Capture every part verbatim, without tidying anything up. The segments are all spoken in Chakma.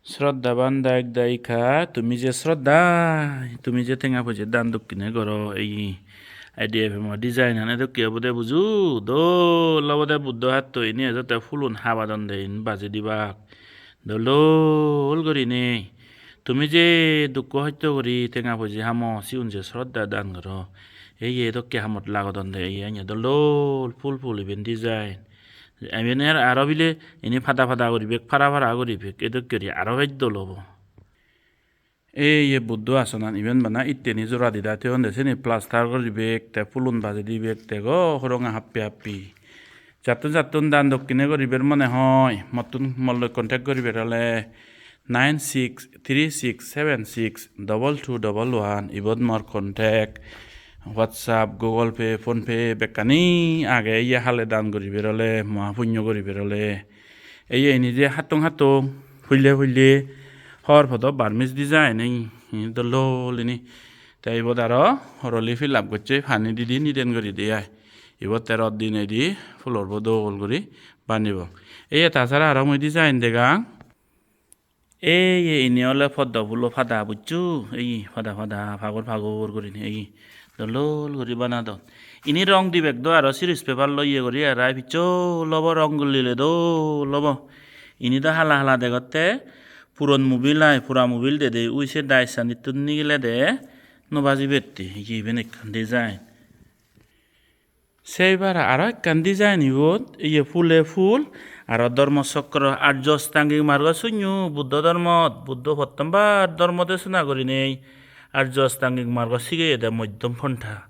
Shraddhaban dayok dayika, tumi je shraddha, tumi je tenga poije dan dokkine goro, ei I D F M o design an edokke obode buju, dol obode Buddho hatto ini ejotte phulun habadon de in baji dibak. Dol dol gurinei. Tumi je dukko hosto guri tenga poije hamo, sigun je shraddha dan goro. Ei edokke hamot lagodon de, ei anya dol dol phul phul iben design. Iben ar aro bile ini pada pada guri bek, para para guri bek, edokke guri aro bej dol obo. Ei ye Buddho asonan iben bana itteni jora didai toyon de, seni plaster guri bek, te pulun bajei di bek dego, horonga happi happi. Jattun jattun dan dokkine guriber mone hoi, mottun molloi contact guriber ole nine six three six seven six double two double one, ibot mor contact, WhatsApp, Google Pay, PhonePe bekkani age, ye hale dan guriber ole, moha punyo guriber ole. Ei ye ini je hattung hattung, hulle hulle, hor podo Burmese design, ei, ei dol dol ini. Te ibot aro horoli fill up gocche, pani didi niden guri de ai. Ibot te rod dinei di floor bo dol guri banibo. Ei ye ta sara aro mui design degang. Ei ye ini ole poddo phulo pada buccho, ei pada pada pagor pagor gurinei, ei dol dol guri banadon. Ini rong dibek do aro series paper loi ye guri arai piccho lobo, rong gulile dol lobo. Ini do hala hala degotte, puron mobil ai, pura mobil dede, ui se dai sanittun nigilede no bajibette, ei ye iben ekkan design. Sei bara aro ekkan design ibot, iye phule phul, aro Dharma Chakra, Arjo Astangik Margo sunyo, Buddho dhormot, Buddho pottombar dhormo desona gurinei Arjo Astangik Margo sigeyede moddhom pontha.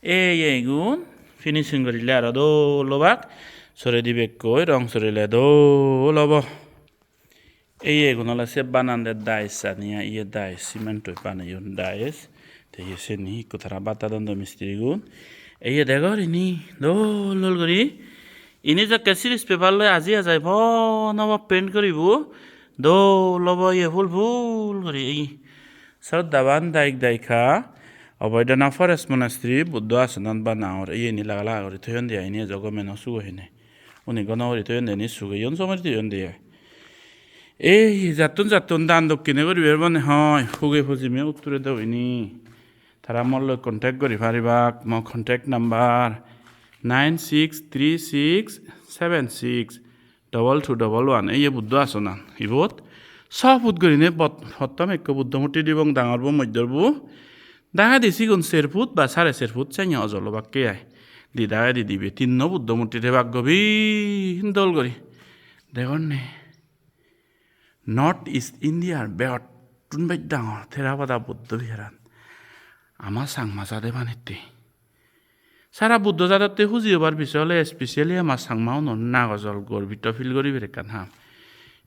Ei ye igun finishing gurile aro dol obak, soredi bekkoi rong sorile dol obo. Ei ye igun ole se banande dice ani ai, iye dice, cement-oi baneyon dice. Te iye seni ikko tara bata don do mistiri gun. Ei ye degor ini dol dol guri. Ini jokke series paper loi aji ajai pon obo paint guribo. Dol obo iye phul phul guri. Ei Shraddhaban dayok dayika, Abhayadana Forest Monastery, Buddho asonan bana or. Ei ye ini laga laga guri toyon de ai, ini ejo gome no sugo hine. Uni gono guri toyon de, ini sugeyon somari toyon de ai. Ei jattun jattun dan dokkine guribar mone hoi, huge pujime utture dogini. Tara molloi contact guri paribak, mo contact number nine six three six seven six double two double one. Ei ye Buddho asonan. Ibot so put gurine bot-, pottom ekko Buddho murti dibong, dangor bo, mojjor bo. Dagedi sigun ser put ba sare ser put, senne ojol obakke ai. Di dagedi dibe, tinno Buddho murti debak gobi dol guri. Degor ne? North East India-r begottun bej dangor Theravada Buddho Viharan ama Changma jade banette. Sara Buddho jadotte huji obar bisoy ole, especially ama Changma-uno nagojol gorbito feel guribar ekkan ham.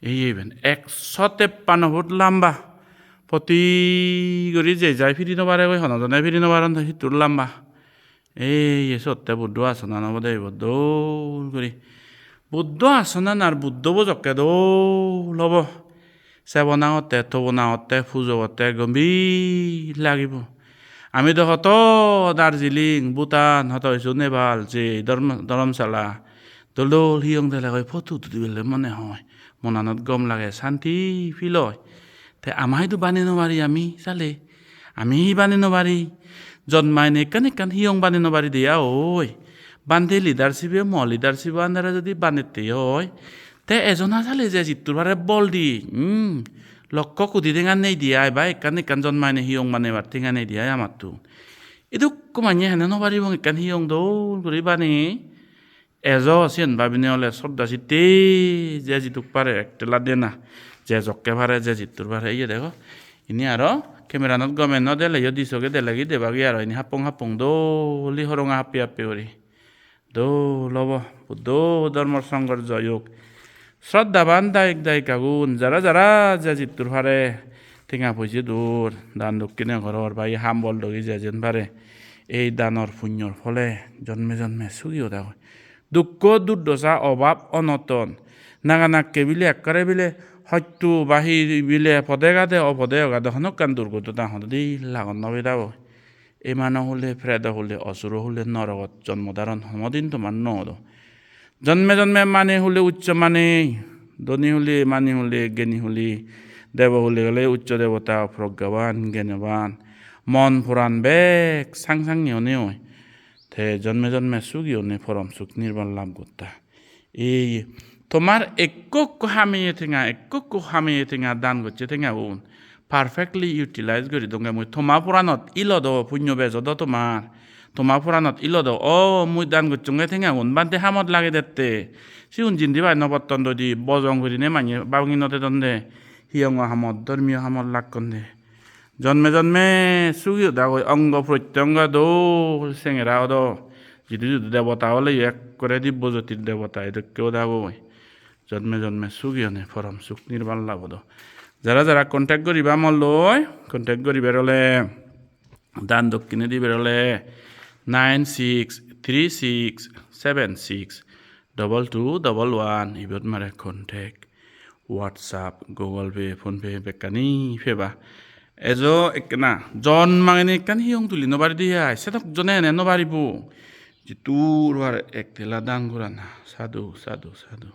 Ei iben ekso teppanno foot lamba. Poti guri je jai phiri no pare goi, hono jone phiri no paron, hittur lamba. Ei ye sotte Buddho asonan obode ibot dol guri. Buddho asonan ar Buddho bo jokke dol obo. Sebona otte, tobona otte, pujo otte gombi lagibo. Ami do hoto Darjeeling, Bhutan, hoto isu Nepal, je dhormo-, dhoromsala, dol dol hiyong dele goi photo udibele mone hoi. Monanot gom lage, santi feel oi. Te ama idu bani no pari ami sale. Ami hi bani no pari? Jonmaine ekkan ekkan hiyong bani no pari de ai. Bhante leadership-e, mo leadership-o under-e jodi banette oi, te ejona sale je jittur pare bol di, hmm, lokko kudi tenga nei de ai, ba ekkan ekkan jonmaine hiyong banebar tenga nei de ai amattun. Idukko manye hene no paribong ekkan hiyong dol guri banei. Ejo siyen babine ole sodda sitte je jiduk pare ek tela dena, je jokke pare, je jittur pare, iye dego. Ini aro camera-not gome no deleyo, di soge delegi debagi aro ini happong happong dol, horonga happi happi guri. Dol obo, Buddho dhormo songhor joyok. Shraddhaban dayok dayikagun, jara jara je jittur pare, tenga poije dor, dan dokkine goror, ba ei ham bol dogi je jen pare, ei danor punyor phole jonme jonme sugi oda goi. Dukko durdosa, obab onoton, naga nakke bile ekkore bile hosto ba hi bile pode gade opode ogade honokkan durgodo dang hododi lagon no pedabo. Emano hule, predo hule, osuro hule, norogot jonmo daron honodin tomar no odo. Jonme jonme mane hule uccho mane, Dhoni huli, mani huli, geni huli, debo huli gele uccho debota, proggaban, genoban, mon puran bek sang sangi onei oi. Te jonme jonme sugi onei porom suk nirban lab gotta. Ei tomar ekko ekko hamiye tenga, ekko ekko hamiye tenga, dan gocche tengagun perfectly utilize guri donge mui. Toma puranot ilo do, punyo bejo do tomar. Toma puranot ilo do, o mui dan gocchonge tengagun bhante hamot lage dette. Sigun jindi pai no potton dodi, bojong gurine manye bangi no dedon de. Hiyongo hamot, dhormiyo hamot lakkon de. Jonme jonme sugi odagoi, ongo protyongo dol sengera odo. Jidu jidu debota oleyo ekkore dibbo jyotir debota edokke odagoi. Jonme jonme sugi onei porom suk nirban lab odo. Jara jara contact guriba molloi, contact guribar ole, dan dokkine dibar ole nine six three six seven six double two double one, ibot mare contact, WhatsApp, Google Pay, PhonePe bekkani peba. Ejo ekkena jon mangene ekkan hiyong tuli no paride ai, sedok jone ene no paribo. Jittur pare ek tela dan gorana. Sadhu, sadhu, sadhu.